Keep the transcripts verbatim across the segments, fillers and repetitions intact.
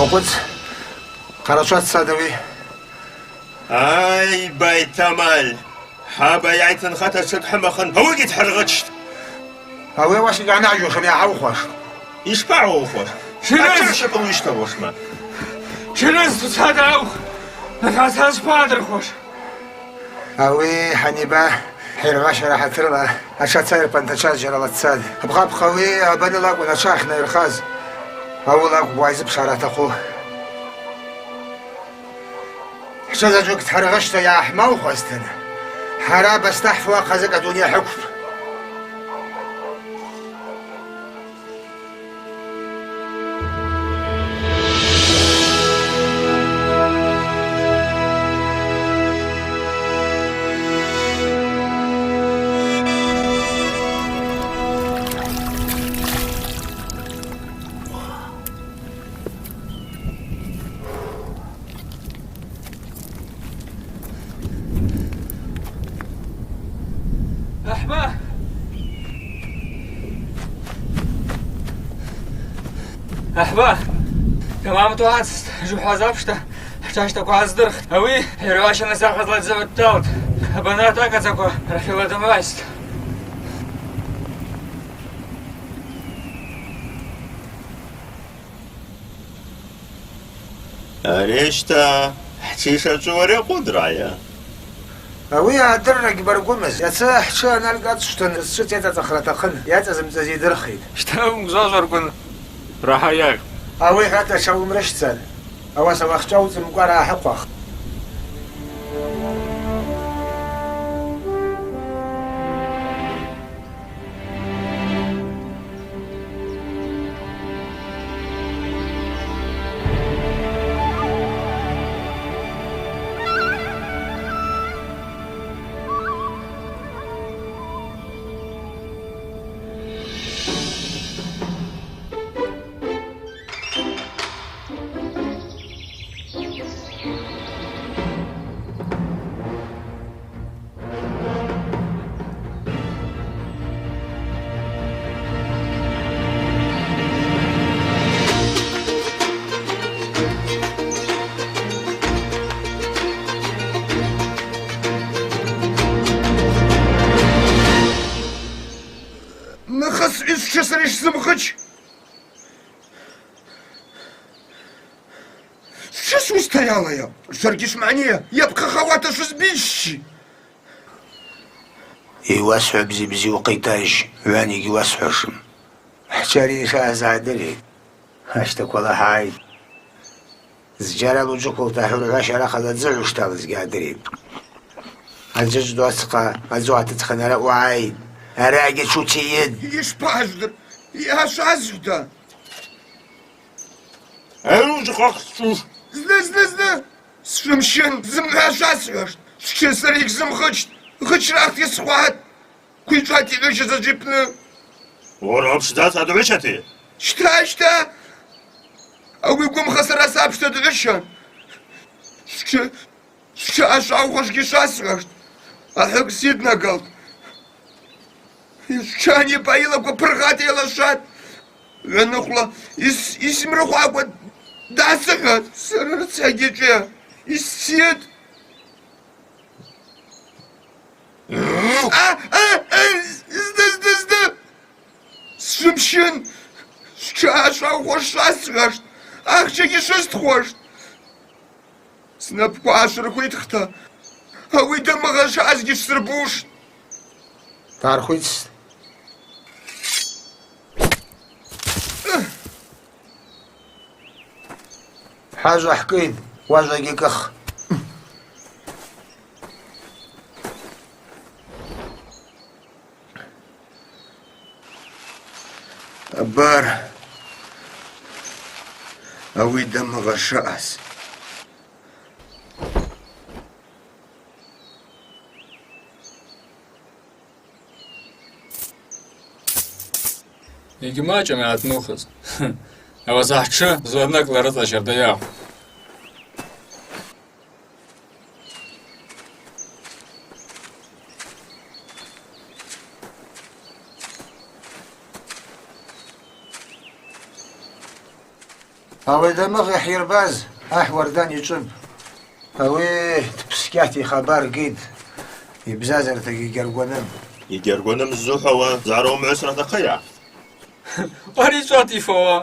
Хъвыц, хъарачӏва дцатӏ ауи. Ай, Байтамаль, хӏаба йгӏайтынхата тшыгьхӏымахын, ауыгьи дхӏыргъычтӏ. Ауи ауаса йгьгӏанагӏжьуашым, йгьгӏаухуашым. Йшпагӏаухуаш? Через! Ача шапӏы уищтагъуашма? Через туца даух, нахъа сара шпагӏадырхуаш? Ауи хӏаниба, хӏиргӏващара хӏатырла атшацайырпан тачаз жьарала дцатӏ. Хъапхъапхъ ауи абаныла акӏвын атша ахьнайырхъаз. Ауыла акӏвпӏ угӏай зыпшгӏара атахъу. Хӏчва заджвыкӏ дхӏыргъычта йгӏахӏмаухуазтын, хӏара баста хӏфу ахъазыкӏ адуней хӏыквпӏ. Ахӏба! Ахӏба! Тамамту ацӏст, жухӏваз апшта, хӏтшащтаква гӏаздырхтӏ. Ауи хӏиргӏваща насахъазла дзыгӏвдталтӏ. Абанаъ атакадзаква рахьыла дымгӏвайстӏ. Ари щта хӏтшы йшачӏву ари акъвыдргӏайа? Ауи адырракӏ йбаргвымызтӏ. Йацы хӏтшы аналькӏ ацӏшвтын, зчӏвыцӏ йацӏацӏахра атахъын, йацӏазымцӏыз йдырхитӏ. Щта уымгвжважварквын рахӏа йакъ. Ауи хӏвата тшауымрыщцан. Ауаса уахьчӏва уцӏымкӏва ргӏахӏыхъвах. Нахыс исчысрищ зымгъыч. Сшысуз тайалая, саргьи шмаънийа йапхъахауата шызбищи? Йуасхӏва бзи-бзи ухъитажь, гӏван йгьуасхӏвуашым. Хӏчва ари йшаъаз гӏадыритӏ. Ащтаквала хӏгӏайтӏ. Зджьара луджвыквылта хӏиргӏваща рахъазла дзы гӏвышталызгьи гӏадыритӏ. Аджыджь ду ацхъа, адзу атыцӏхын, араъа угӏайтӏ. Арагьи тшутийыд. Йшпагӏаздыр, йгӏашвазгьда. Ауи ужвы къакъ сцуш. Зны, зны, зны! Сшвымщын, зымгӏва швасхӏвуаштӏ. Счы сара йгьзымгъычтӏ. Гъычрахъгьи схватӏ. Квайчӏвата йгӏвычаз аджьи апны. Уара пшдзаца дгӏвычати? Щта, щта! Ауи гвымха сара сапшта дгӏвычан. Счы Счы ашваухуашгьи швасхӏвуаштӏ, ахӏыкв сиднагалтӏ. Йсчан йпайылаква пыргъата йалашватӏ. Гӏваныхвла йс-, йсымрыхвакӏва дгӏасыхӏватӏ, сара рцӏагьи чӏвы йсцитӏ. А, а, а, зны, зны, зны! Сшвымщын, счы ашваухуаш швасхӏвуаштӏ, ахчагьи швыстхуаштӏ. Снапӏква ашвырхвитхта, ауи дамыгъашазгьи швсырбуштӏ. Дгӏархвитстӏ. Хӏажва хӏкӏитӏ, уажвагьи кӏых. Абар, ауи дамыгъа шаъаз. Йгьмачӏын йгӏатнухыз. Ауаса хӏтшы зуарнакӏла рыцӏа щарда йаъу. Ауи дамыгъ йхӏйырбаз ахӏ Уардан йчӏвыпӏ. Ауи дпскӏьата йхабар гитӏ, йбзазартагьи йгьаргваным. Йгьаргваным ззухӏвауа згӏара уымгӏвасра атахъыйа? Ари чӏвата йфауа.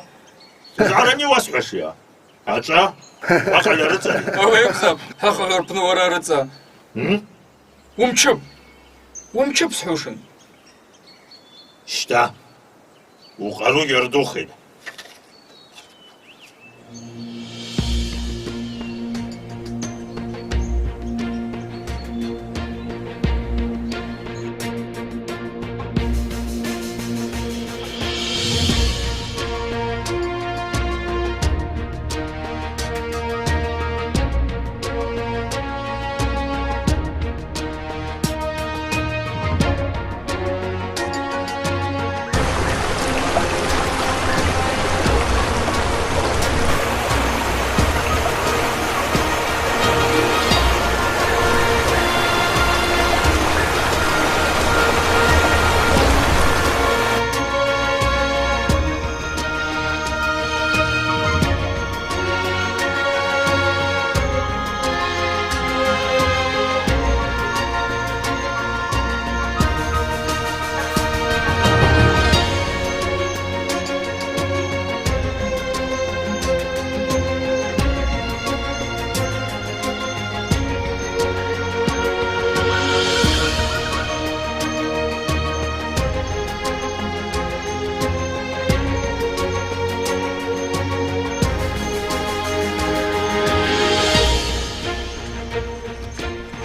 Згӏарани уасхӏвашйа? Ачӏа? Уакъала рыцӏа. Ауи акӏвзапӏ, хӏахъа гӏвар апны уара рыцӏа. М? Уымчыпӏ. Уымчыпӏ схӏвушын. Щта. Укъару йырдухитӏ.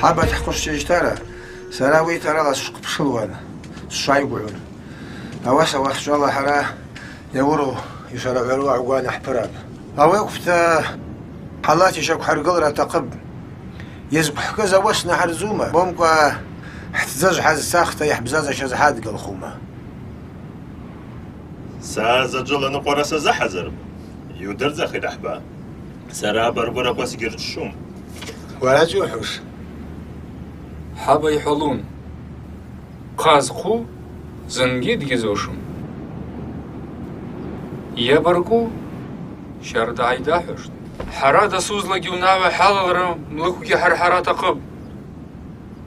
Хӏаба дхъвышчыжьтара, сара ауи тарала сшхъпшылуан, сшвайгвгӏун. Ауаса уахьчӏвала хӏара йауыру йшарагӏвару агӏвгва анахӏпырапӏ. Ауи акӏвпӏта, хӏалат йщаквхӏыргылра атахъыпӏ. Йызквхӏкӏыз ауыс нахӏырдзума, момкӏва хӏтдзы зхӏаз цахта йхӏбзазащаз хӏадгылхума? Са заджвыла ныкъвара сазыхӏазырпӏ. Йудырдзахитӏ, ахӏба. Сара абаргвыраква сгьырччум. Уара дзухӏвуш? Хӏаба йхӏвалун. Хъа зхъу зынгьи дгьизушум. Йабаркӏу щарда гьайдахӏвуштӏ. Хӏара дасузлагьи унагӏва хӏалалра млыквгьи хӏырхӏара атахъыпӏ.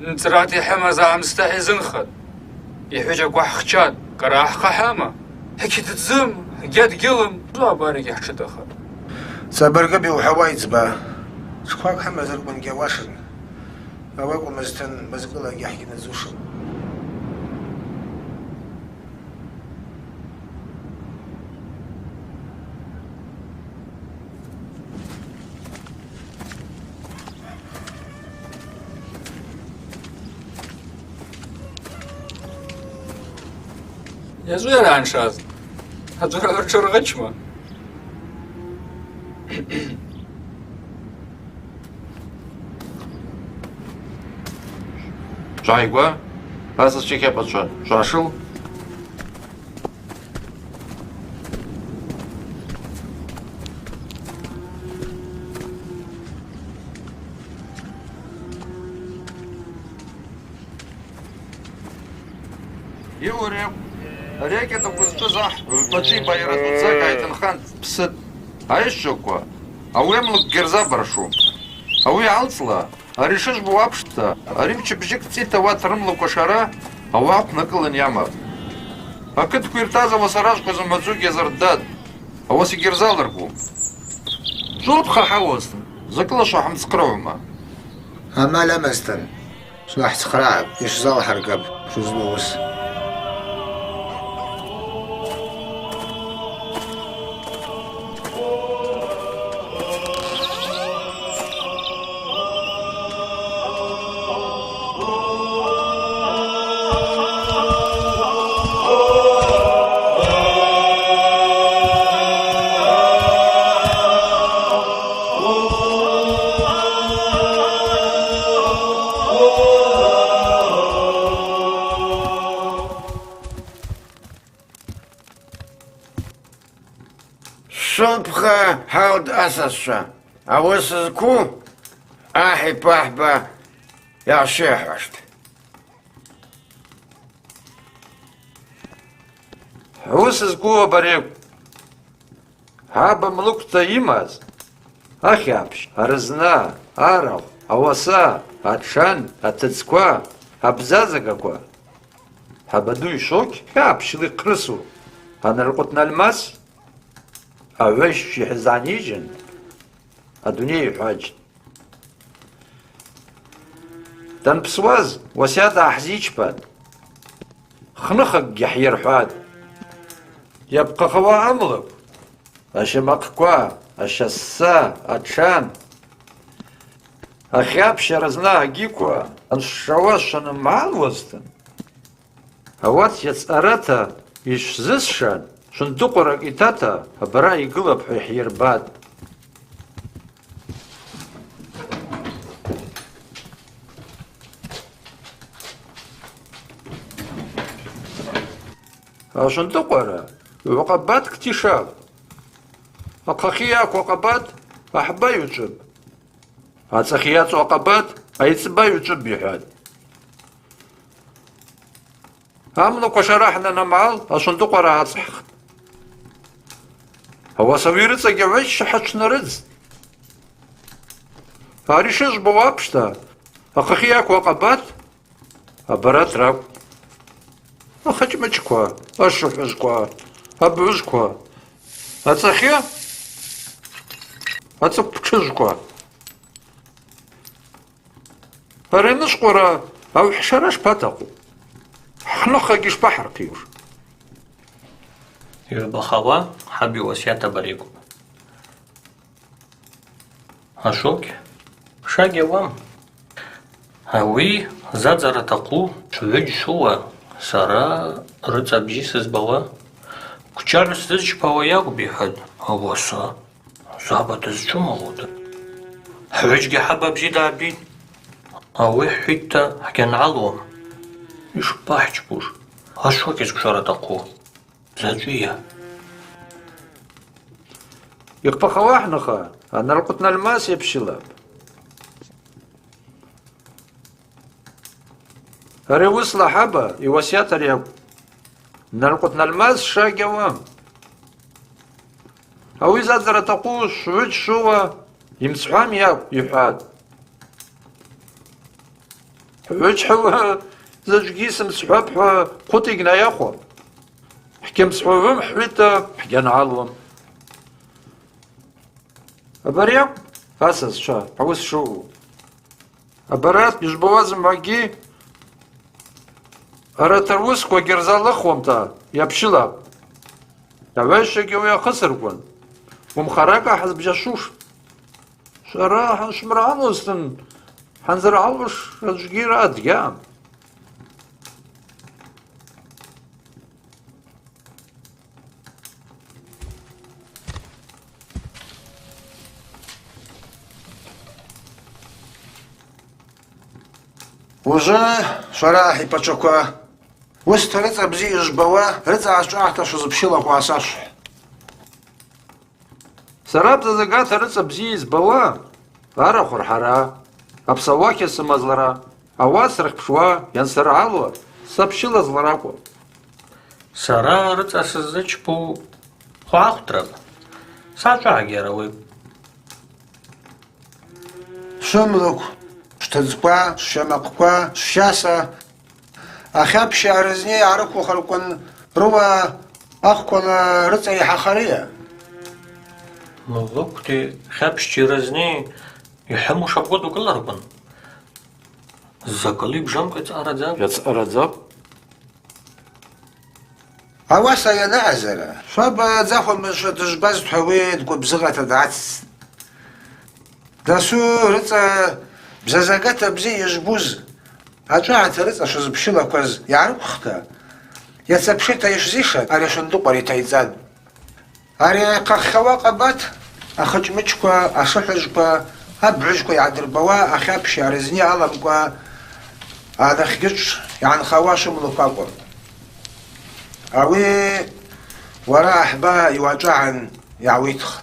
Нцӏрата йхӏымаз агӏмыстахӏ йзынхатӏ. Йхӏвыджьаква хӏхчатӏ, кӏара гьхъахӏама? Хӏкьыт дзым, хӏгьадгьылым, зу абаригьи хӏтшытӏ ахатӏ. Цабаргыпӏ йухӏвауа айцӏба. Чӏвакӏ хӏымазарквынгьи ауашын. Ауи акӏвмызтын мызкӏылагьи хӏгьнадзушым. Йажвара аншаз. Аджвара ртшыргъычма. Швайгва, асас чехепачва, швашыл. Йауырепӏ. Ари акьатӏа квызчӏвыз ахӏ гӏвпачви байракъ дудзакӏ гӏайтынхан дпсытӏ. Айщчваква, ауи амлыкв гьырзабыршу. Ауи йгӏалцӏла, ари шыжвбу апшта, ари мчыбжьыкӏ цӏита ауат рымлыкв ашара ауагӏа хъвнакӏылын йамапӏ. Акытква йыртаз ауаса рашвква зымгӏвадзугьи азырддатӏ. Ауаса йгьырзалыргум. Швылпха хӏаузтын, закӏыла швахӏымцхърыгӏума? Амаль амазтын. Швнахӏцхърагӏапӏ, йшвзалхӏыргапӏ швызлу уыс. Швылпха хӏаудтӏ, асасчва, ауыс зкву ахӏ йпахӏба йгӏашвихуаштӏ. Уыс зкву абаригь. Хӏаба млыквта йымаз ахьапщ, арызна, арахв, ауаса, атшан, атыдзква, абзазагаква. Хӏаба ду йшвокь хьапщла йхърысу анаркъвытнальмас агӏвайщчва йхьызгӏанижьын, адуней йхӏваджьтӏ. Данпсуаз уасйата гӏахӏзичпатӏ, хныхакӏгьи хӏйырхӏватӏ. Йапхъахауа амлыкв, ащамакъква, ащасса, атшан, ахьапщ, арызна, агьиква аншвшауа шванымгӏалуазтын, ауат йацӏарата йшвзысшан, швындыкъваракӏ йтата абара йгылапӏ хӏва йхӏйырбатӏ. Ашвындыкъвара гӏвакъабат ктишапӏ. Ахъахъи йакву акъабат ахӏба йучӏвыпӏ. Ацӏахъи йацӏу акъабат айцӏба йучӏвыпӏ, йхӏватӏ. Амлыкв ашара хӏнанамгӏал, ашвындыкъвара ацӏххтӏ. Ауаса ауи рыцӏагьи гӏвайщчва хӏатшнарыдзтӏ. Ари шыжвбауа апшта, ахъахъи йакву акъабат абарат ракӏвпӏ. Ахачмачква, ашыхӏважвква, абгӏвыжвква, ацӏахъи ацӏыквпшыжвква. Ари анышвкъвара ауи хӏшара шпатахъу? Хӏныхъагьи шпахӏырхъйуш? Йыжвбахауа хӏаба йуасйат абаракӏвпӏ. Ашвокь, швакь гьауам. Ауи задзара атахъу швгӏвыджь швыуа, сара рыцӏа бзи сызбауа. Квчагӏв сзычпауа йакӏвпӏ, йхӏватӏ, ауаса. Саба дызчвымалута? Хӏгӏвыджьгьи хӏаба бзи дгӏарбитӏ. Ауи хӏвитӏта хӏгьангӏалуам. Йшпахӏчпуш, ашвокь йызквшвара атахъу. Зачӏвыйа? Йхъпахауа хӏныха, анаркъвытнальмас йапщылапӏ. Ари уысла хӏаба йуасйат ари акӏвпӏ. Наркъвытнальмас швакь гьауам. Ауи задзара атахъу швгӏвыджь швыуа йымцхӏвам йакӏвпӏ, йхӏватӏ. Хӏгӏвыджь хӏыуа заджвгьи сымцхӏвапӏ хӏва хъвыта йгьнайахвуам. Хӏгьамцхӏвагӏвым хӏвитӏта хӏгьангӏалуам. Абари акӏвпӏ, асасчва, ауыс шаъу. Абарат йыжвбауа зымгӏвагьи арат руысквагьи рзалыхуамта йапщылапӏ. Агӏвайщчвагьи ауи ахъысырквын, уымхаракӏа хӏазбжьашуш. Швара хӏаншвмыргӏалуазтын, хӏанзыргӏалуаш аӡәгьи араъа дгьаъам. Ужвы, швара ахӏипачваква, уыста рыцӏа бзи йыжвбауа, рыцӏа ачӏвагӏата швазпщылакву асашвхӏв. Сара бзазагата рыцӏа бзи йызбауа арахв рхӏара, апсауа кьасымазлара, ауат сырхъпшуа, йансыргӏалуа, сапщылазла ракӏвпӏ. Сара рыцӏа сыззычпу хвгӏахвтрапӏ, сачӏвагӏагьи ауи. Швымлыкв, швтыдзква, швщамахъква, швщаса, ахьапщи арызни йгӏарыквухырквын рыуа ахвквала рыцӏа йхӏахарыйа? Млыквти хьапщчи рызни йхӏыму шабгъвы дукӏыларквын. Закӏыли бжамкӏа йацӏарадзапӏ. Йацӏарадзапӏ. Ауаса йанаъазара, шваба дзахвмызшва дыжвбазтӏхӏва ауи дгвыбзыгъата дгӏацӏцӏтӏ. Дасу рыцӏа бзазагата бзи йыжвбуз, ачӏвагӏата рыцӏа швазпщылакваз йгӏарыквхта, йацапшыта йшвзишаз ари ашвындыкъвара йтайцӏатӏ. Ари йхъахъхауа къабат ахычмычква, ашыхӏважвква, абгӏвыжвква йгӏадырбауа ахьапщи арызни аламкӏва анахьгьычв йгӏанхауа швымлыкв акӏвпӏ. Ауи уара ахӏба йуачӏвагӏан йгӏауитхтӏ.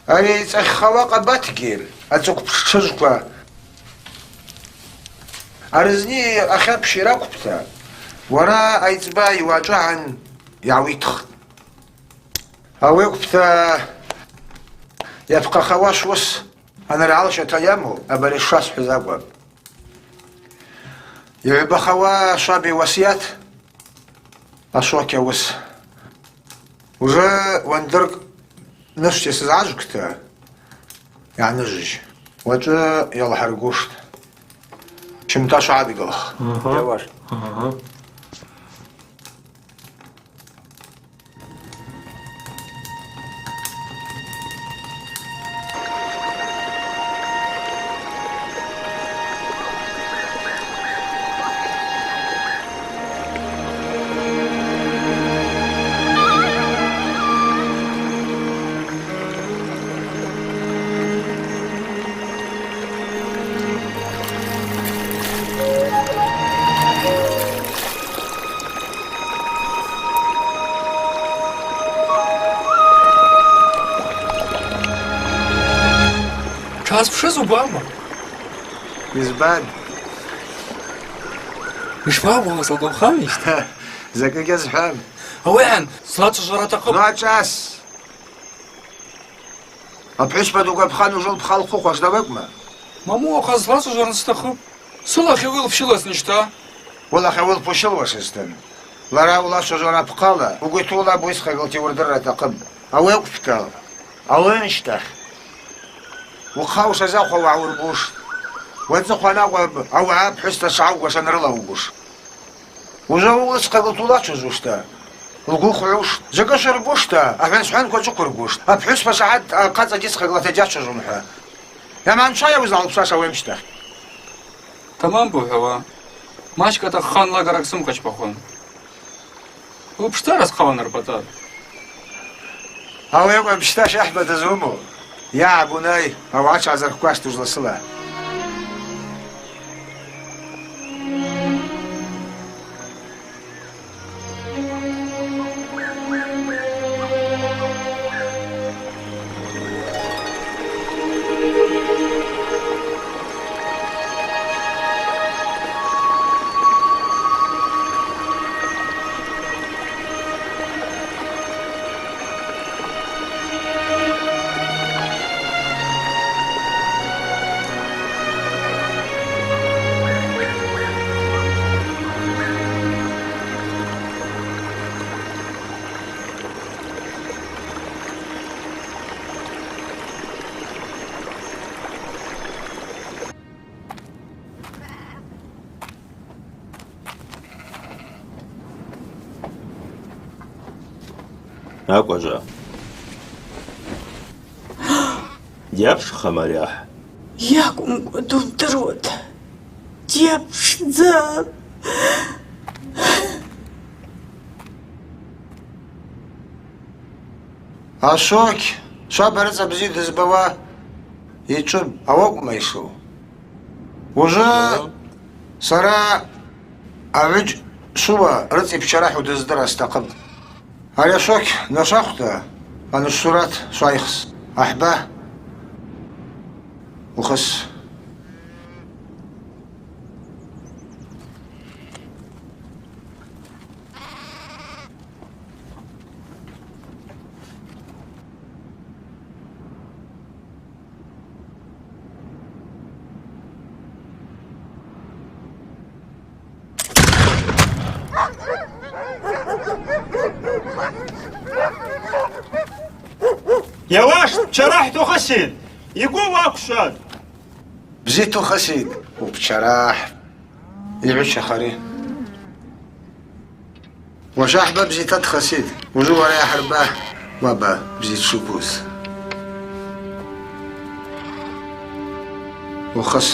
Ари йцӏахьхауа къабатгьи, ацӏыкв пштшыжвква, арызни ахьапщи ракӏвпӏта, уара айцӏба йуачӏвагӏан йгӏауитхтӏ. Ауи акӏвпӏта йапхъахауа швуыс аныргӏалшата йаму абари шсасхӏвыз акӏвпӏ. Йгӏвбахауа Шваби уасйат, Ашоки ауыс. Уже уандыркӏ нышвта йсызгӏажвгта йгӏаныжвжь. Уачӏвы йалхӏыргуштӏ. Щымта швгӏадгылх. Ага. Йауаш. Ага. Тшазпшыз убама? Избан? Ишбаъу, сылгӏвамхамищта? Закӏы гьазхӏвам. Ауи агӏан, слачважвара атахъыпӏ. Ну, ачӏас. Апхӏвыспа дугвапхан ужвы лпхъа лхъвыхуаш дакӏвма? Маму, ахъа слачважварныс атахъыпӏ. Сылахь ауи лпщыласнищта? Уылахь ауи лпу щылуашызтын, лара улачважвара апхъала угвиту лаб уыцхъагылта йуырдырра атахъыпӏ. Ауи акӏвпӏта, ауи амщтахь ухъа ушазахвауа гьаурбуштӏ. Уацӏыхъван акӏвпӏ ауагӏа апхӏвыста шгӏаугуаш анрылаугуш. Ужвы ауи уыцхъагылта улачважвушта, лгвы хвгӏуштӏ. Закӏы швырбушта, агӏван схӏванква ачӏвыквыргуштӏ. Апхӏвыспа сагӏат ахъацӏа дицхъагылата дгьачважвум хӏва. Йаман швайа уызлалпсаша ауи амщтахь? Тамам бухӏвауа. Мачӏкӏ атахъхан лагерь акӏ сымхъачпахун. Упштара схъа уанырбатӏа. Ауи акӏвпӏ, пщта шахӏба дызуыму. Йа, бунай, ауагӏа тшгӏазырхкваштуш ласыла. Акӏважва. Дйапшхъама ари ахӏ? Йакӏвымкӏва дундыруата. Дйапшдзан. Ашок, Шваба рыцӏа бзи дызбауа йчӏвыпӏ, ауи акӏвма йшыу? Ужвы сара агӏвыджь Швуа рыцӏа йпчарахӏу дыздырра стахъыпӏ. Ари Ашок нашахвта, анышвсурат швайхс. Ахӏба, ухыс. Йауаш, пчарахӏ тухысин, йгвы уаквшван. Бзита ухысин, упчарахӏ. Йгӏвычахари. Уашахӏба бзита дхысит. Ужвы уара йахӏырба, уаба бзи дшугуз. Ухыс.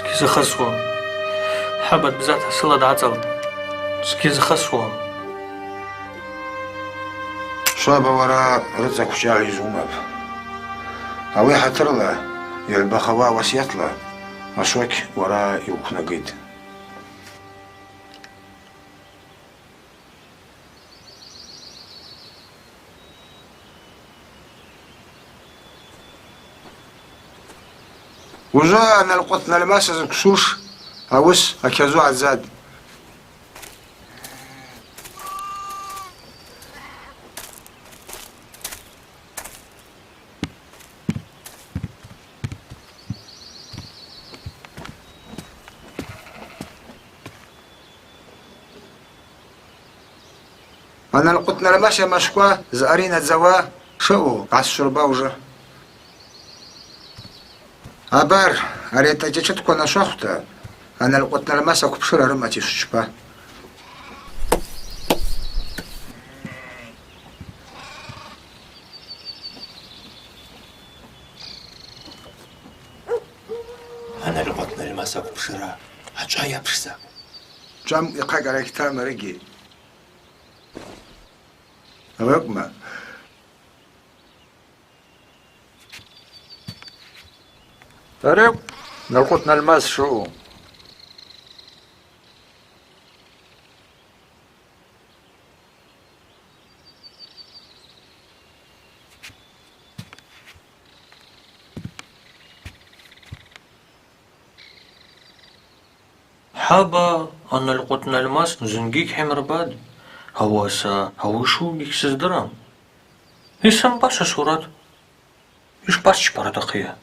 Сгьизхъысуам. Хӏаба бзата сыла дгӏацӏалтӏ. Сгьизхъысуам. Шваба уара рыцӏа квчӏагӏв йызуымап. Ауи хӏатырла, йгӏбахауа уасйатла, Ашокь уара йуыквнагитӏ. Уже Аналкъват-Нальмаса зквшуш ауыс акьазу гӏадзатӏ. Аналкъват-Нальмаса машвква зъаринадзауа шаъу гӏасшвырба уже. Абар, ари атача тшытква нашвахвта, Аналкъват-Нальмаса аквпшыра рымата йшвчпа. Аналкъват-Нальмаса аквпшыра ачӏа йапшдзапӏ. Чӏам йхъа кӏара кьта марыгьи. Ауи акӏвма? Ари акӏвпӏ Аналкъват-Нальмас шаъу. Хӏаба, Аналкъват-Нальмас зынгьи гьгьамырбатӏ, ауаса ауи шугьи гьсыздырам. Йсымбаша сурат. Йшпасчпара атахъыйа?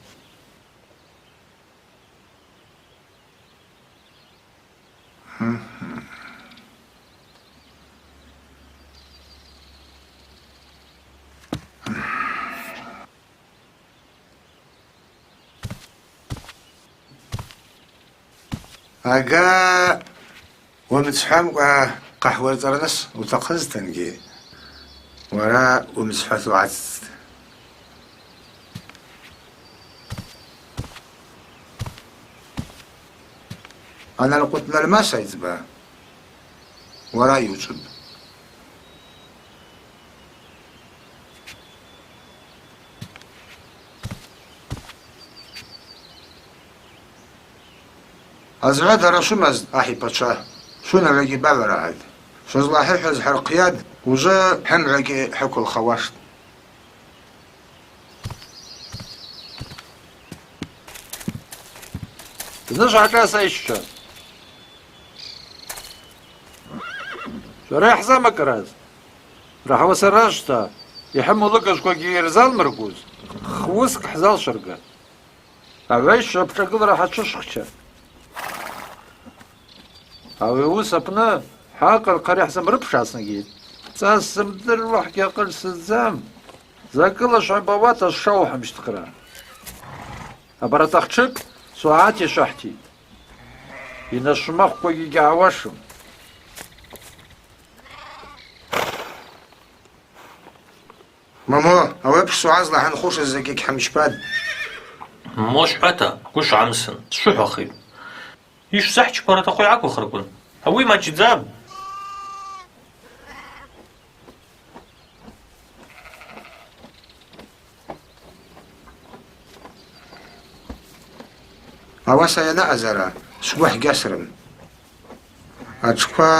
Ага, уымцхӏвамкӏва хъахӏвырцӏарныс утахъызтынгьи, уара уымцхӏвата угӏацӏцӏтӏ. Аналкъват-Нальмас айцӏба уара йуцӏуд. Азгӏва дара швымаз, ахӏ йпачва, швунагӏвагьи багӏварагӏатӏ. Швызлахӏвыхӏваз хӏырхъйатӏ, ужвы хӏымгӏвагьи хӏыквылхауаштӏ. Зны швгӏашӏа, сайщчва. Швара йхӏзамакӏраз. Рахӏа уаса рашта, йхӏыму лыгажвквагьи йырзалмыргуз, х-, уыскӏ хӏзалшвыргатӏ. Агӏвайщчва рпшӏагылара хӏачвышвхчатӏ. Ауи ауыс апны хӏакъыр хъара йхӏзымрыпшгӏасынгьи, цӏас зымдыруа хӏгьакъыльсыздзам. Закӏыла швгьамбауата сшаухӏымщтхра. Абарат ахтшыкӏ суагӏата йшвахӏтитӏ. Йнашвмахвквагьи гьгьагӏауашым. Момо, ауи апш сугӏазла хӏынхушыз закӏгьи гьхӏымчпатӏ. Момо швхӏвата, гвы швгӏамсын, сшвыхӏвахитӏ. Йшвзахӏчпара атахъу йгӏаквухырквын. Ауи мачӏдзапӏ. Ауаса йанаъазара, сгвы хӏгьасрым. Атшква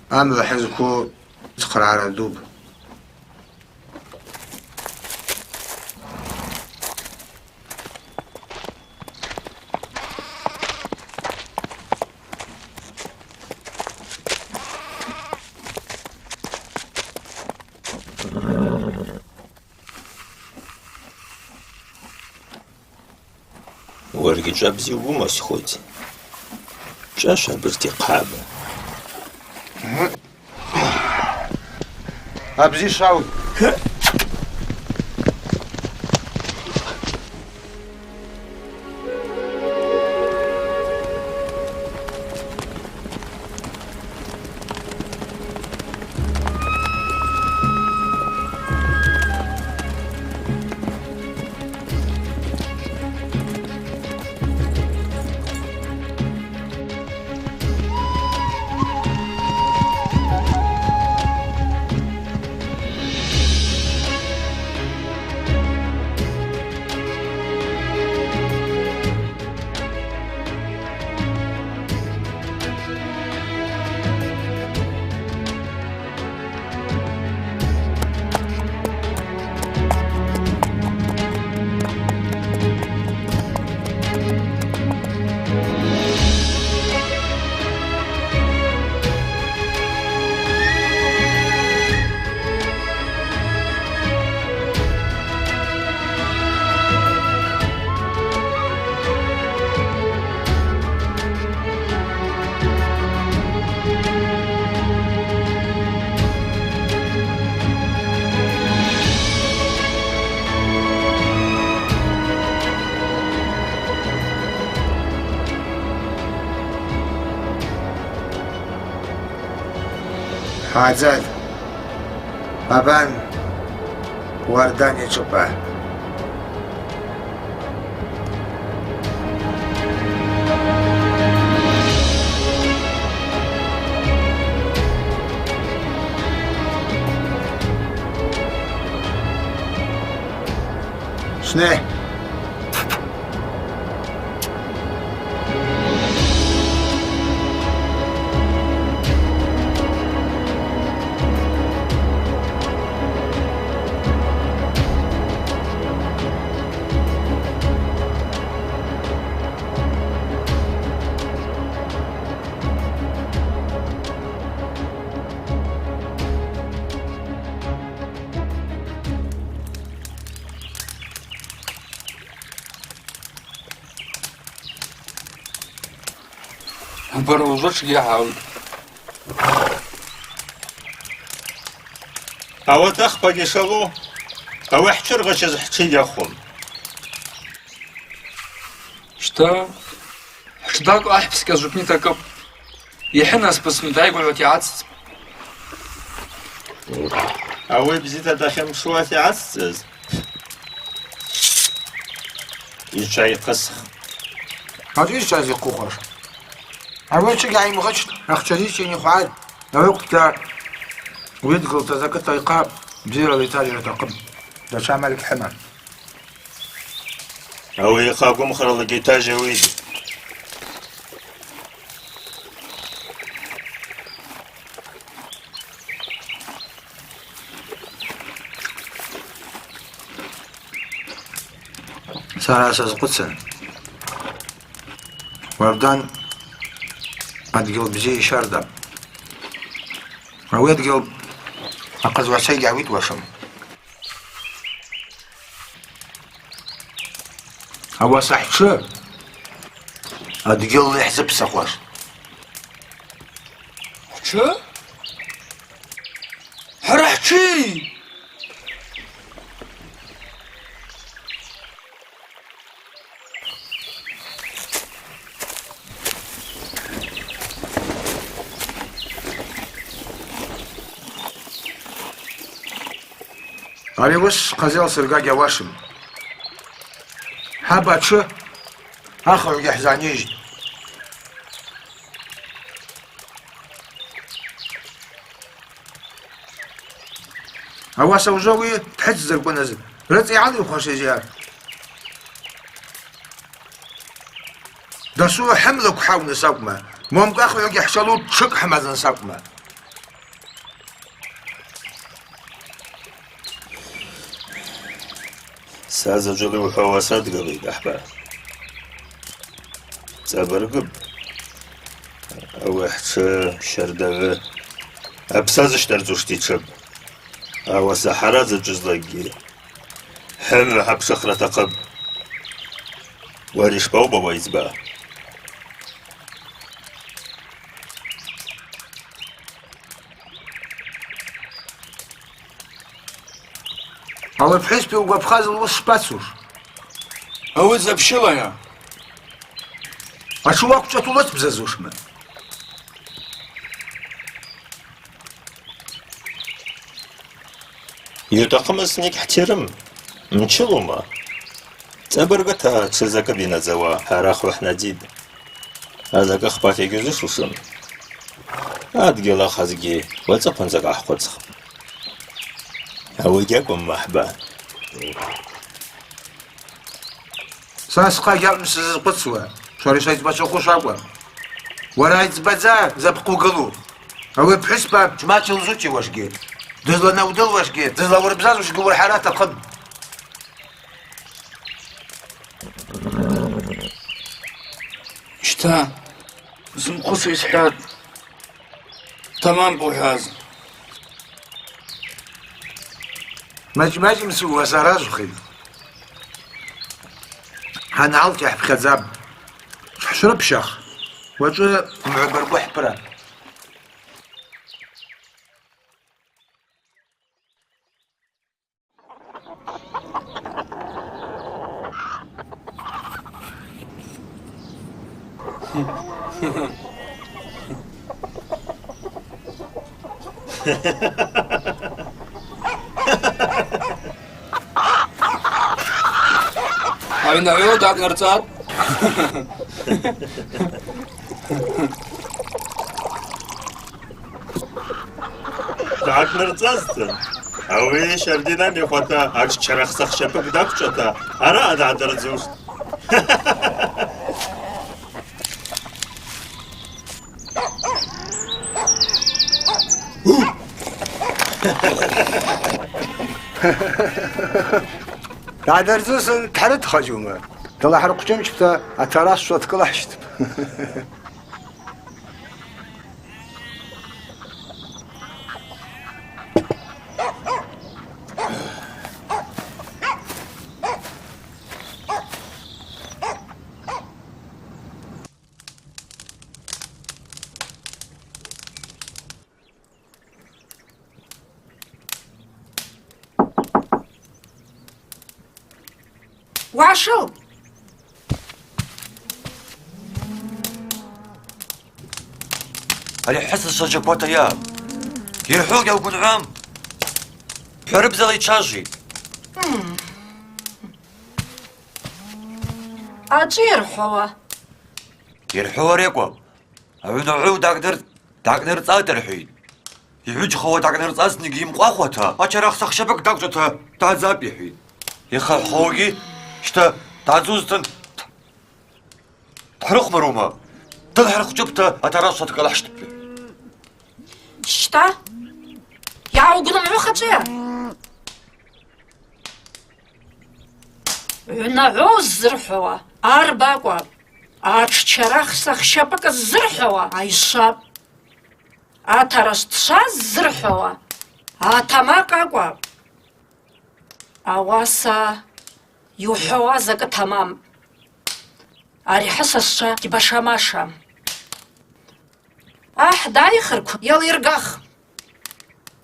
амгӏва хӏызкву цхърагӏара дупӏ. Уаргьи чӏа бзи уыма, схвыци? Чӏа швабырти хъаба. Абзи швау. Адзат, абан, Уардан йчӏвыпӏа. Швне. Бара ужвы тшгьи гьаут. Ауат ахпагьи шалу, ауи хӏтшыргъачыз хӏтшы йахвын. Щта, хӏтшдакӏ ахӏпс кьазупни такӏып. Йхӏынаспысны дайгвыгӏвата йгӏацӏцӏ. Ауи бзита дахьампшуата йгӏацӏцӏыз. Йчва йхъысх. Ачӏи йчва зихъухуаш. Ауи ачӏыгьи гӏаймгъычтӏ, ахча зичӏи йнихугӏатӏ. Ауи хъвда уидгылта закӏыта йхъа бзирала йтажьра атахъыпӏ. Датша амаль гьхӏымам. Ауи йхъа гвымхарала йгьитажьуа ауи. Сара сазхъвыцын. Уардан адгьыл бзи йщардапӏ. Ауи адгьыл ахъазла сай гьгӏауитуашым. Ауаса хӏтшы адгьылла йхӏзыпсахуаш. Хӏтшы? Хӏара хӏтшы! Ари уыс хъазла сырга гьауашым. Хӏаба атшы ахыгӏвгьи хӏзанижьтӏ. Ауаса ужвы ауи дхӏыцдзырквыныз рыцӏа йгӏалихуашызйа? Дасу хӏымлыкв хӏауныс акӏвма, момкӏва ахыгӏвгьи хӏшалу тшыкӏ хӏымазныс акӏвма. Са заджвыла йухӏвауа садгылитӏ, ахпа. Цӏабыргыпӏ. Ауи хӏтшы, щардагъы, апсазыщтардзушта йтшыпӏ. Ауаса хӏара дзачӏвызлакӏгьи хӏымгӏва хӏапшыхра атахъыпӏ. Уара йшпаубауа, айцӏба? Ауи апхӏвыспи угвапхаз луыс шпацуш? Ауи дзапщылайа? Атшы уаквчӏвата улыцбзазушма? Йутахъымыз зынгьи хӏтирым, мчылума? Цӏабыргыта тшы закӏы бинадзауа хӏара хвы хӏнадзитӏ. Азакӏы хпата йгьузышушым. Адгьыл ахъазгьи уацӏыхъван закӏ гӏахъвыцхпӏ. Ауи гьакӏвым, ахпа. Са схъа гьакӏвым сзызхъвыцуа, швара йшайцӏбачвахуш акӏван. Уара айцӏбадза запхъ угылу. Ауи апхӏвыспа чмачыл зучиуашгьи, дызланаудылуашгьи, дызлауырбзазушгьи уырхӏара атахъыпӏ. Щта, зымхъвысу йсхӏватӏ. Тамам къухӏваз. Мачӏ-мачӏ мсуа саразхъитӏ. Хӏангӏалта йхӏпхьадзапӏ. Хӏшврыпщах. Уачӏвы мгӏва баргвы хӏпырапӏ. Айнагьу дакӏнырцӏатӏ. Дгӏакӏнырцӏазтын, ауи Щардинан йхвата атшчарах сахщапӏыкӏ даквчӏвата, араъа дгӏадырдзуштӏ. Дгӏадырдзуштӏ, дгӏарыдхачӏума? Далахӏырхъвчымчпата атарас шват кӏылахӏщтпӏ. Уашыл! Ари хӏыцӏа шаджьаквата йа. Йырхӏвугьи угвынгӏвуам. Хӏварыбзала йчважвитӏ. Ачӏвыйа йырхӏвауа? Йырхӏвауа ари акӏвпӏ. Агӏвнагӏвы дакӏныр-, дакӏнырцӏатӏ рхӏвитӏ. Йгьуджьхауа дакӏнырцӏазтынгьи йымкъвахуата, ачарах сахщапӏыкӏ даквчӏвата дгӏадзапӏ йхӏвитӏ. Йхъахъхӏвауагьи, щта, дгӏадзузтын, дхӏырхъвмарума? Дылхӏырхъвчӏвыпӏта, атарас шват кӏылахӏщтпӏ. Щта? Йгьаугвынгӏвуа ачӏвыйа? Гӏвнагӏвы ззырхӏвауа арба акӏвпӏ, атшчарах сахщапӏыкӏ ззырхӏвауа айшвапӏ. Атарас дшаз ззырхӏвауа атамакъ акӏвпӏ. Ауаса йухӏвауа закӏы тамампӏ. Ари хӏыцӏа сша гьбашамашам. Ахӏ дайхыркв йалйыргах.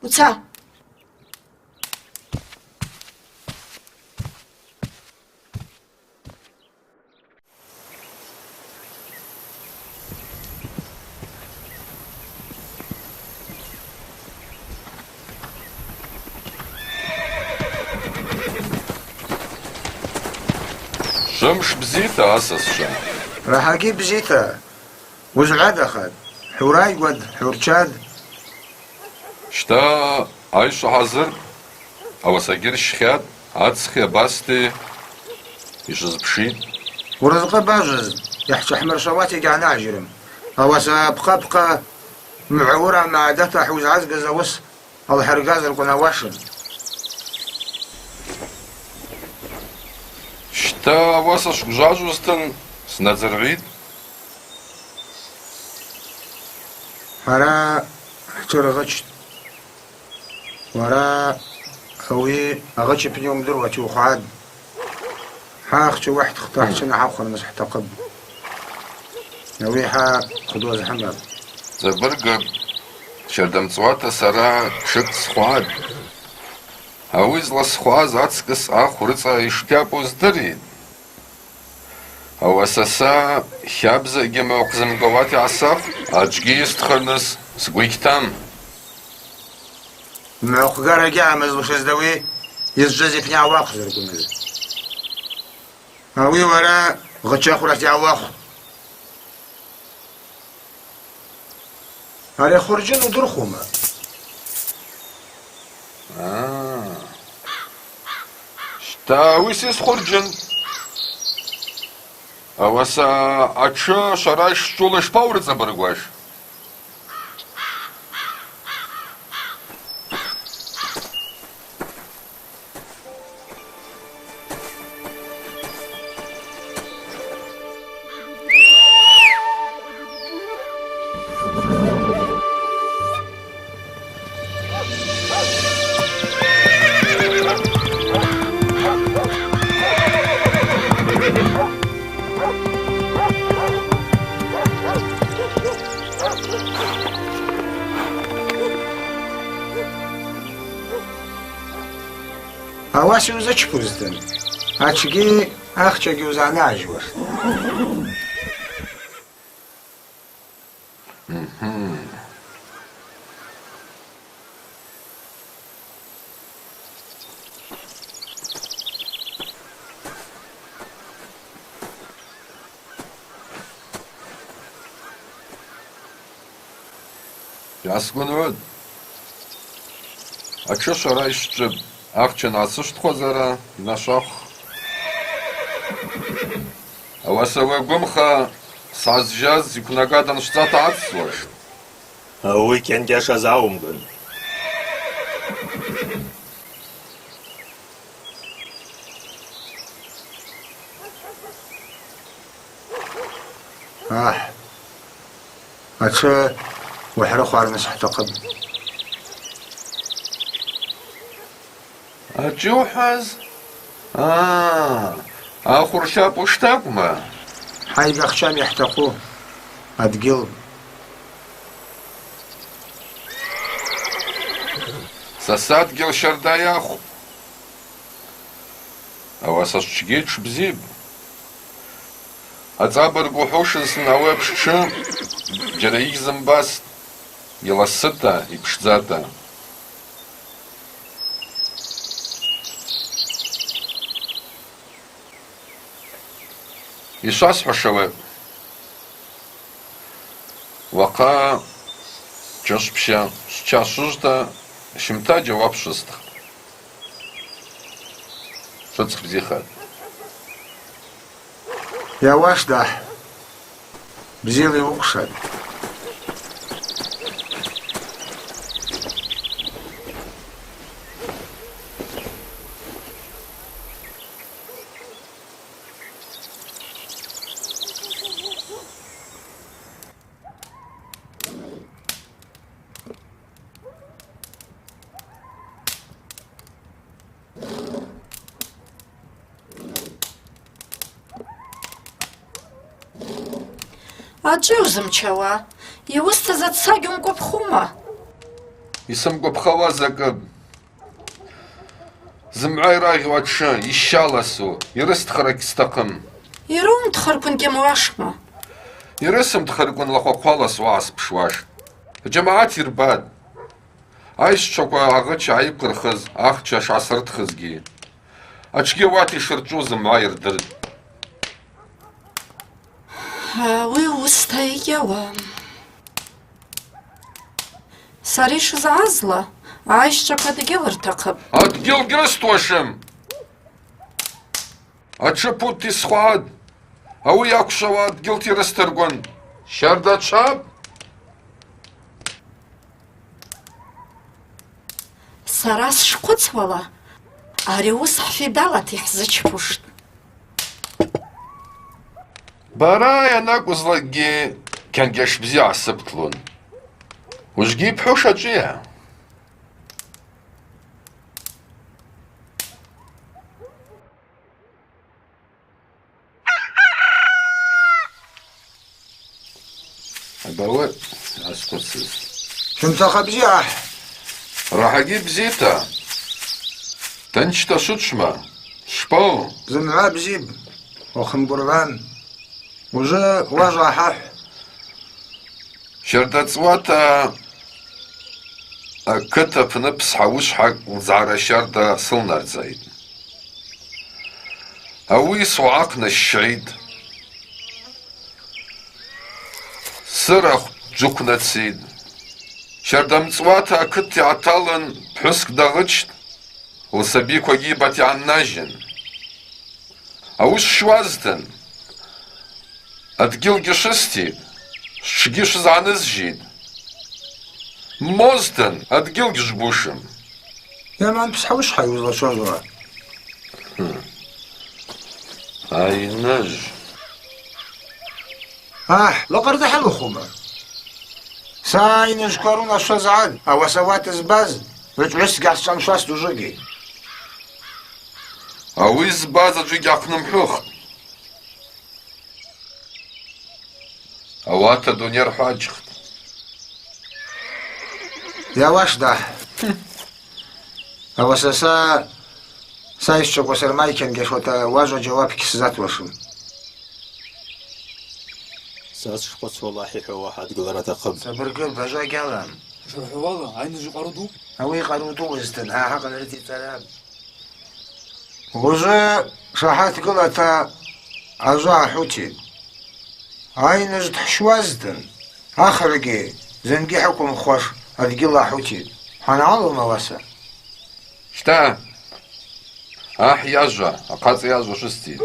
Уца. Швымш бзита, асасчва. Рахӏагьи бзита. Уызгӏвадахатӏ, хӏурайгватӏ, хӏурчатӏ. Щта айшва хӏазырпӏ, ауаса гьырщхьатӏ, ацӏхи абасти йшвызпшитӏ. Урызкъы бажвыз йхӏчвахӏмыршвауата йгьгӏанажьрым, ауаса апхъа-апхъа мгӏвауыргьи магӏдата хӏузгӏазгыз ауыс алхӏыргазарквын ауашын. Щта ауаса швгвжважвузтын снадзыргӏвитӏ. Хӏара хӏтшы ргъычтӏ. Уара ауи агъыч апны йуымдыруа ухъвгӏатӏ. Хӏа ахча уахӏтхта, хӏчвынахӏа хъвырныс хӏтахъыпӏ. Ауи хӏа хъвдуа зхӏымапӏ. Дзабыргыпӏ, щарда мцӏуата сара тшыкӏ схъвгӏатӏ. Ауи зласхъвгӏаз ацкӏыс ахв рыцӏа йшкьапӏу здыритӏ. Ауаса са хабзагьи мгӏва хъзымгауата йгӏасахвтӏ, аджгьи йыстхырныс сгвы йгьтам. Мгӏвахъгара гьаъамызтӏ ушызда ауи йызчӏваз йпны ауахъ зырквымыз. Ауи уара гъычахврата йгьауахвтӏ. Ари ахвырджьын удырхума? А. Щта, ауи сес хвырджьын. Ауаса атшы швара йшчӏвула йшпаурыцӏабыргуаш? Ауаса йузычпузтын, ачвгьи ахчагьи узгӏанажьуаштӏ. Мгм. Йгӏасгвынгӏвытӏ. Атшы швара йшвчӏвыпӏ, ахча ансышвтхуазара йнашвахв. Ауаса уагвымха, сгӏазжьаз йквнагата ншвцата гӏацӏцӏуаштӏ. Ауи кенгьа шазауымгын. Ахӏ. Атшы ухӏрыхварныс хӏтахъыпӏ. Атшы ухӏваз? А, ахвырчапӏ ушта акӏвма? Хӏайгахчам йхӏтахъу адгьыл. Са садгьыл щарда йахвпӏ. Ауаса атшгьи тшбзипӏ. Ацӏабырг ухӏвушызтын ауи апш тшы, джьара йгьзымбастӏ, йыласыта, йпшдзата. Йшвасхӏвуаш ауи. Уахъа чышвпща, швча швыжвта, щымта джьауап швыстх. Швыцӏх бзихатӏ. Йауаш, дагь. Бзила йуыквшватӏ. Ачӏи узымчауа, йуыстыз ацӏа гьуымгвапхума? Йсымгвапхауа закӏы. Зымгӏва йрагъьу атшы, йща ласу, йрыстхра гьстахъым. Йрумдхырквын гьамуашма? Йрысымдхырквын лахваква ласу гьаспшуаштӏ. Аджьамагӏат йырбатӏ. Айщчваква агъыча гӏайыквырхыз, ахча шгӏасыртхызгьи. Атшгьи ауат йшырчӏву зымгӏва йырдыртӏ. Ауи уыста йгьауам. Сара йшызгӏазла, айщчваква адгьыл ртахъыпӏ. Адгьыл гьрыстуашым! Атшы пут йсхватӏ. Ауи йаквшвауа адгьылта йрыстыргван. Щарда чвапӏ. Сара сшхъвыцуала, ари уыс хӏфидалата йхӏзычпуштӏ. Бара йанакӏвызлакӏгьи кьангьаш бзи гӏасыбтлун. Уыжвгьи йбхӏвуш ачӏвыйа? Абауы асквыцыз. Щымта хъа бзи ахӏ. Рахӏагьи бзита. Тынчта швычвма? Шпау? Зымгӏва бзипӏ. Уахъымгвыргӏван. Ужвы уажва ахӏахӏв. Щарда цӏуата акыт апны псгӏа уышвхӏакӏ лзгӏара щарда сылнардзайт. Ауи суагӏахъ нащгӏитӏ. Сырахв джвыквнацитӏ. Щарда мцӏуата акыт йгӏаталын пхӏвыскӏ дагъычтӏ. Лсабиквагьи йбата йгӏаннажьын. Ауи швщуазтын, адгьылгьи швыститӏ, швтшгьи швызгӏанызжьитӏ. Ммозтын, адгьылгьи швбушым. Йаман псгӏа уышвхӏа йузлачважвара? Хм. Айныжв. Ахӏ, лакъырдахьы лухума? Са айныжвква рунашва згӏан, ауаса ауат збаз, гӏвычӏвгӏвысгьи гьсчӏвамшвастӏ ужвыгьи. Ауи збаз аджвыкӏ гьахънымхӏвыхтӏ. Ауат адуней рхӏваджхтӏ. Йауаш, дагь. Ауаса са, са йсчваква сармайкьангьашуата уажва джьауап гьсзатуашым. Са сшхъвыцуала ахӏ йхӏвауа хӏадгылара атахъыпӏ. Сабыргы, бажа гьалам. Шырхӏвауала, айныжв къару ду? Ауи къару ду уызтын, гьа гьакъын рыцӏицӏара. Ужвы шахӏат гылата ажва ахӏвутитӏ. Айныжв дхӏщуазтын, ахрагьи Зынгьи хӏыквымхуаш адгьыл ахӏутитӏ. Хӏангӏалума ауаса? Щта, ахӏ йажва, ахъацӏа йажва швысти.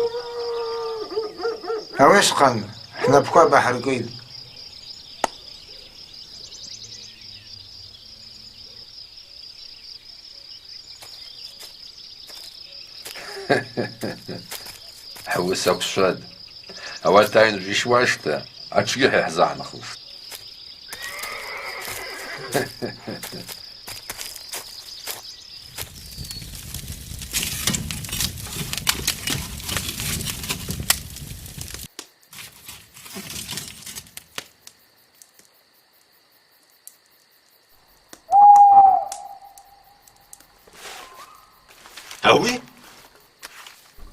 Ауи асхъан, хӏнапӏква бахӏыркӏитӏ. Хӏуыс аквшватӏ. Ауат айныжв йшуашта, атшгьи хӏа йхӏзагӏынхуштӏ. Ауи?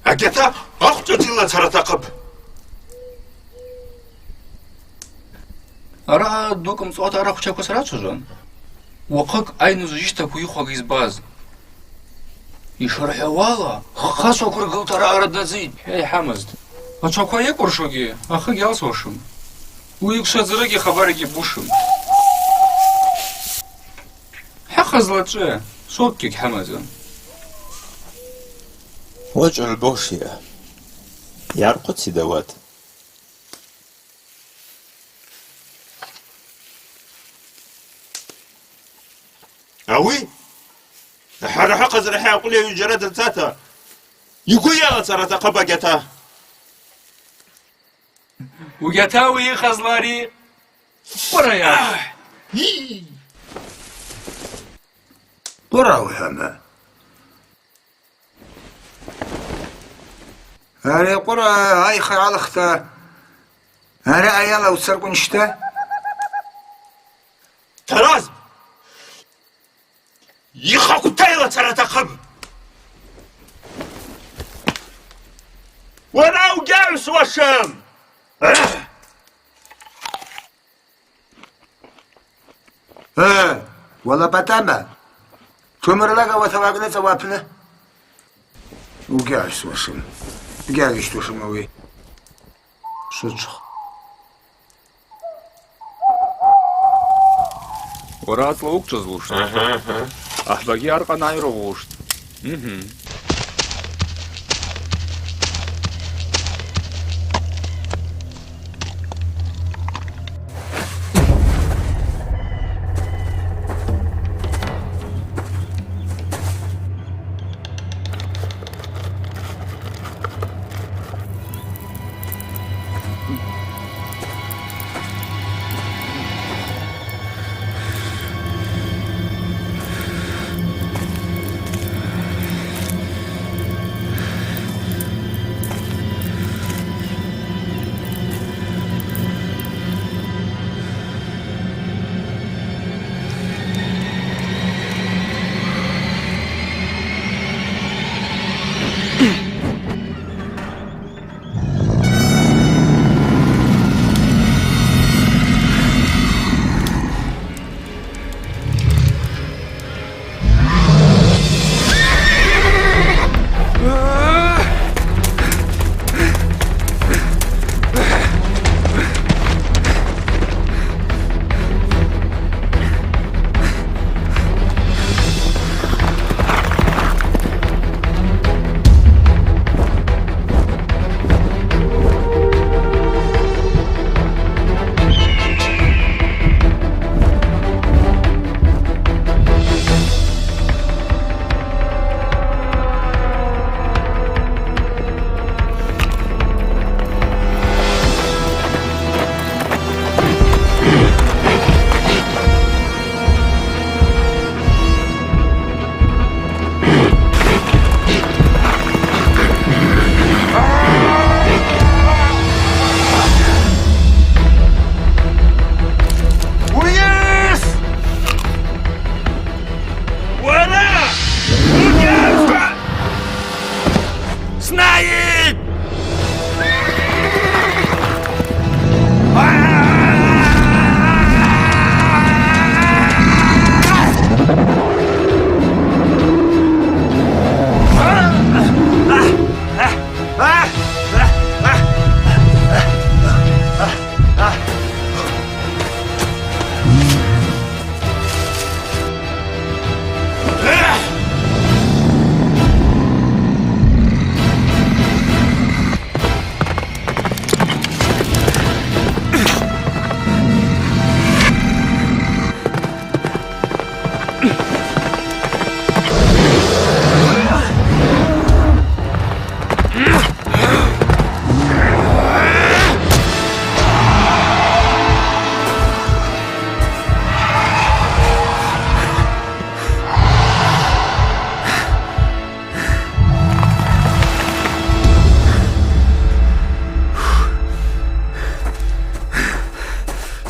Агьата ахъвшӏ атыла цара атахъыпӏ. Араъа дукӏ мцӏуата арахв чаква срачважван. Уахъыкӏ айныжв йыщтакву йыхвага йызбаз. Йшырхӏвауала, хъачваква ргылта араъа раднадзитӏ. Хӏей, хӏамызт. Ачваква йакӏвыршугьи ахы гьалсуашым. Уи йквшвадзарыгьи хабаргьи бушым. Хӏахъазла чӏвы, соккьагьи гьамазын. Уачӏвгӏвбошйа? Йгӏархъвыцитӏ ауат. Ауи? Хӏара хӏахъазла хӏа акъвле йуджьара дырцата, йгвы йалацара атахъыпӏ агьата. Угьата уи йыхъазла ари къвыра йа. Къвыра ухӏвама? Ари къвыра айха йгӏалхта, ари айала уцарквын щта. Тараз! Йхъа квтайла цара атахъыпӏ. Уара угьагӏвсуашым! Э, уалапатама. Тумырлага уатала агъныцӏа уапны. Угьагӏвсуашым. Угьагьищтуашым ауи. Швычвх. Уара ацӏла уыквчӏвазлуштӏ. Агьа, агьа. Ахӏбагьи аркъа найрыгъуштӏ. Мгм. Уйыс! Уара! Уйыс! Снайп!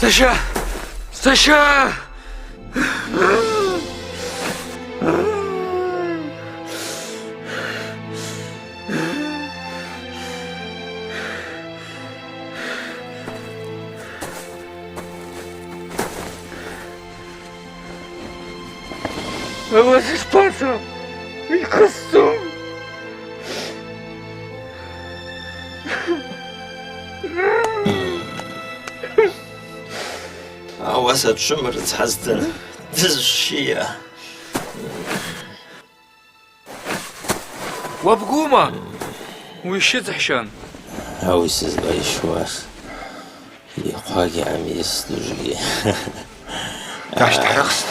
Саша! Саша! Аллах спасал. Йхъысцун. Ауаса тшвым рыцхӏазтын дызшия. Уабгума? Уищыдзхӏщан. Ауи сызбайщуаш. Йхъвагьи гӏамйыстужьгьи. Дащтархст.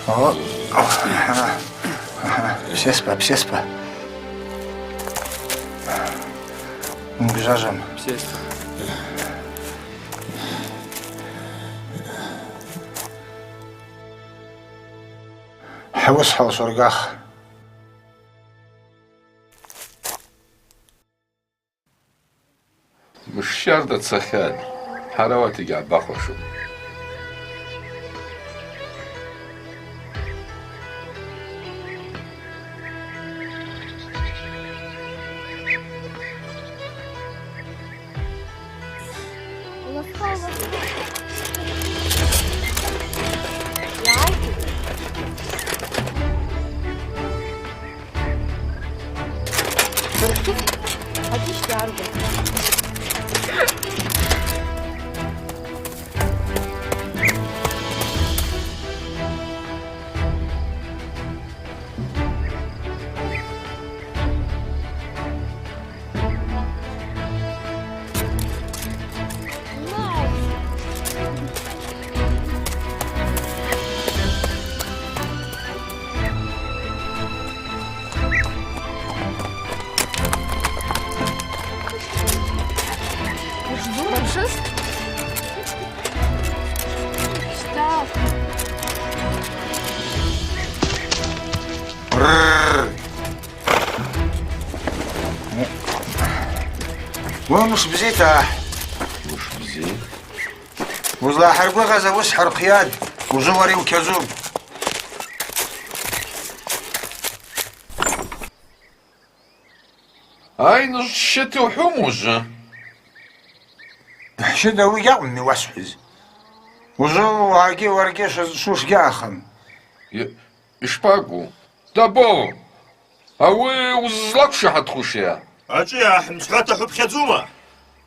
О, о, ага, ага. Псеспа, псеспа. Унгжажам. Псеспа. Хӏвыс хӏалшвыргах. Мыш щарда цахьан, хӏара ауат йгьгӏбахуашым. Уымш бзита. Мыш бзи. Узлахӏыргвыгъаз ауыс хӏырхъйатӏ, ужвы уара йукьазупӏ. Ай, нуш щыта ухӏвума ужвы? Хӏщыда, ауи гьакӏвмми уасхӏвуз. Ужвы уагьи уаргьи швызчӏву гьаъахым. Й-, йшпагу? Дабо! Ауи узызлакӏвшахӏатхушйа? Ачӏвыйа, ахӏ мцхӏвата хӏвы пхьадзума?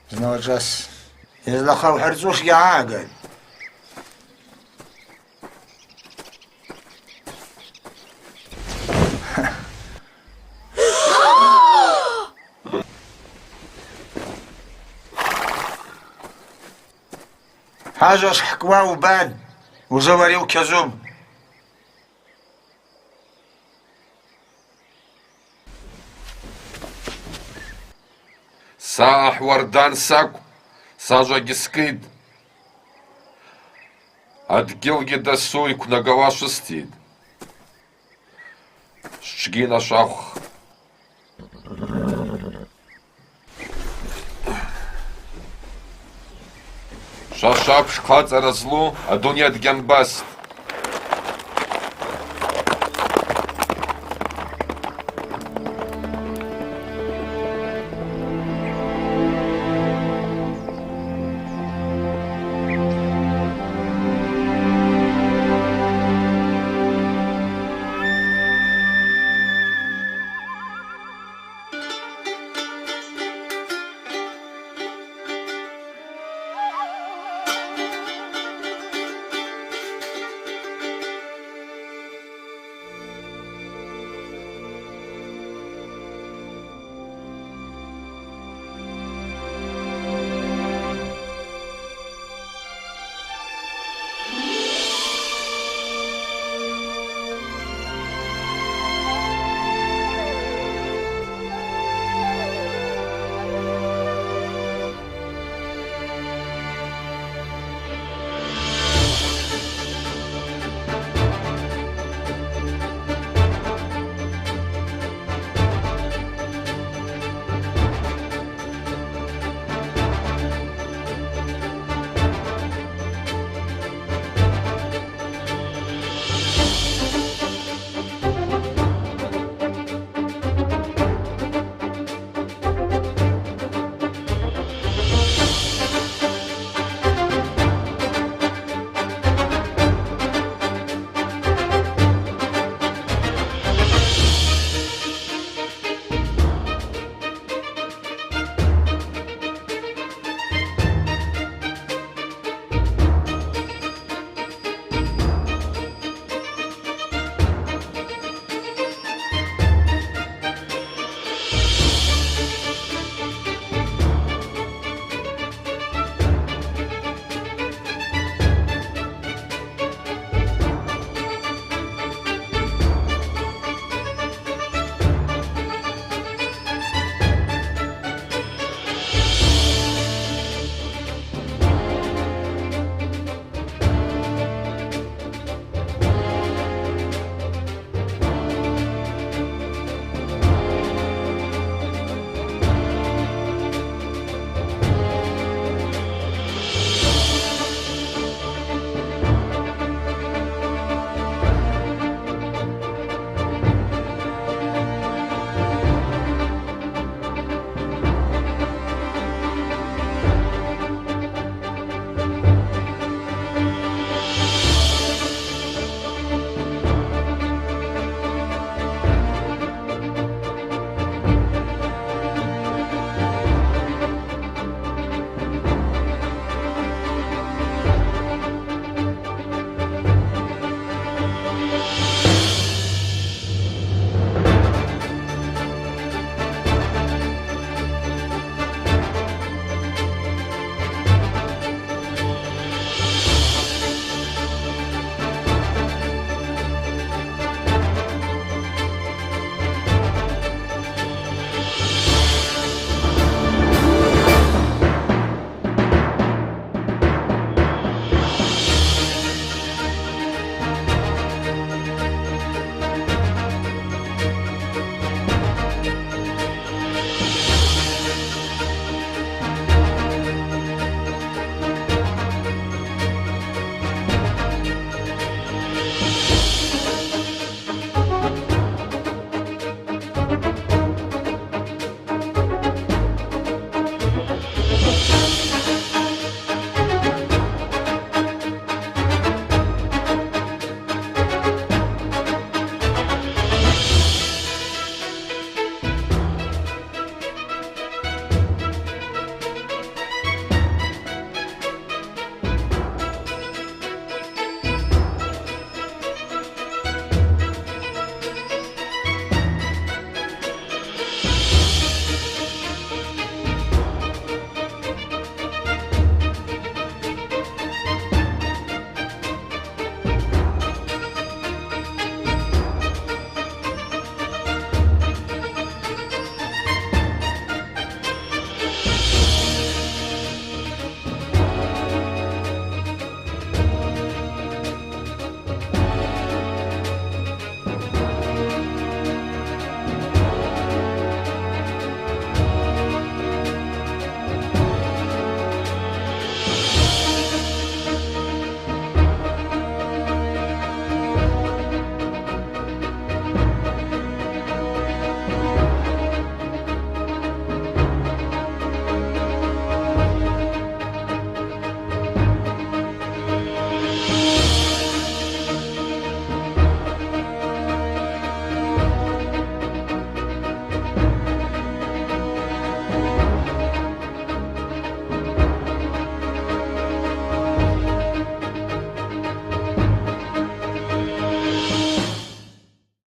Зны лачӏвас йызлахъа ухӏырцӏуш гьаъагатӏ. Хӏажа шхӏкӏуа убан, ужвы уара йукьазупӏ. Са ахӏ уардан сакӏвпӏ, сажва гьскӏытӏ. Адгьылгьи дасу йквнагауа швыститӏ. Швтшгьи нашвахв. Швашвапш хъацӏара злу адуней дгьамбастӏ.